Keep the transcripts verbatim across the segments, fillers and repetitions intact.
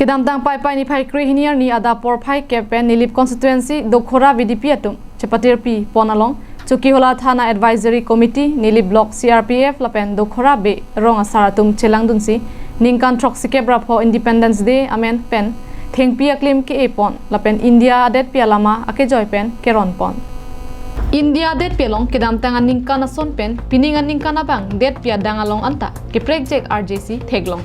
Kedamtang Paipai niphai krehini arni adap porphai kep pen Nilip constituency Dokhora V D P atum chepatirpi pon along Chokihola Thana Advisory Committee, Nilip Block C R P F lapen Dokhora Bey arong asar atum chelangdunsi ningkan throksi kep ra pho Independence Day amen pen thengpi aklim ke-e pon lapen India adetpi alama akejoi pen keron pon. India adetpi along kedamtang aningkan ason pen pining aningkan abang detpi adang along anta keprekjek arjesi theklong.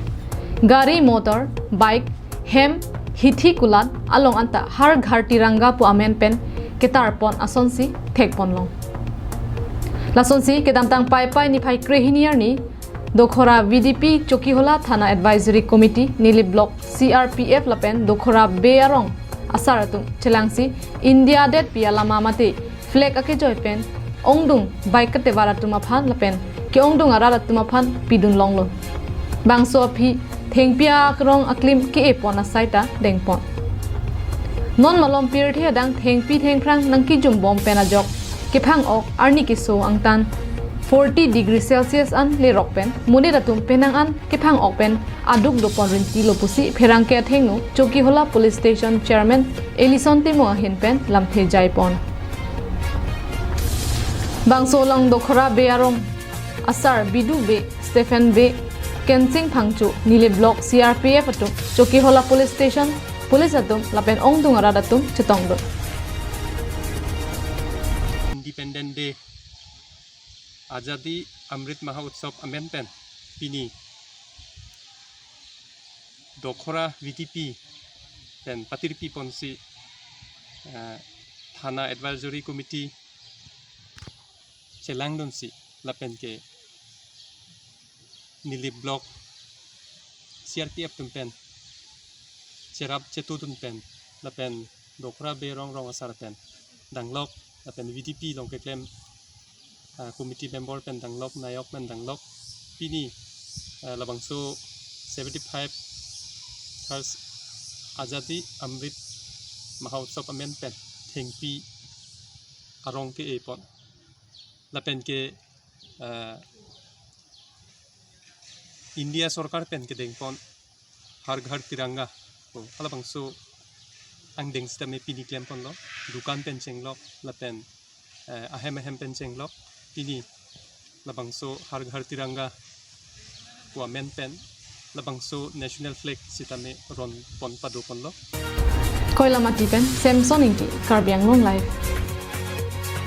Gari, motor, bike, hem, hithi kulat along anta Har Ghar Tiranga pu amen pen ketar pon asonsi thek ponlong. Lasonsi kedamtang Paipai niphai krehini arni Dokhora V D P Chokihola Thana Advisory Committee, Nilip Block C R P F lapen Dokhora Bey arong asar atum chelangsi India adetpi alama mate flag akejoi pen ongdung bike ketevar atum aphan lapen ke-ongdung arat atum aphan pidun longlo. Bangso aphi thengpi akrong aklim ke-e pon asai ta dengpon. Non malom pirthe adang thengpi thengphrang nangkijum bom pen ajok kephang-ok arni keso angtan forty degree Celsius an lerok pen monit atum penang an kephang-ok pen aduk dopon rinti lo pusi pherangke athengno Chokihola Police Station Chairman Ellison Timung ahin pen lamthe jai pon. Bangso along Dokhora Bey arong asar Bidu Bey, Stephen Bey, Kensing Phangcho, Nilip Block C R P F atum Chokihola Police Station Police atum lapen ongdung arat atum chetongdun. Independence Day, Azadi Amrit Mahotsav amen pen pini Dokhora V D P pen patirpi ponsi, eh, Thana Advisory Committee chelangdunsi lapen ke Nilip Block C R P F atum pen cherap chetudun pen lapen Dokhora Bey arong rong asar pen danglok lapen V D P along keklem, ah, committee member pen danglok, nayok pen danglok, pini, ah, labangso seventy-five Third Azadi Amrit Mahotsav amen pen thengpi arong ke-e pon lapen ke, ah, India sorkar pen kedeng pon Har Ghar Tiranga, oh, halabangso angdeng sitame pini klem ponlo, dukan pen chenglok lapen, eh, ahem ahem pen chenglok, pini labangso Har Ghar Tiranga pu amen pen labangso national flag sitame ron pon pado ponlo. Koilamati pen Samson Ingti, Karbi Anglong Live.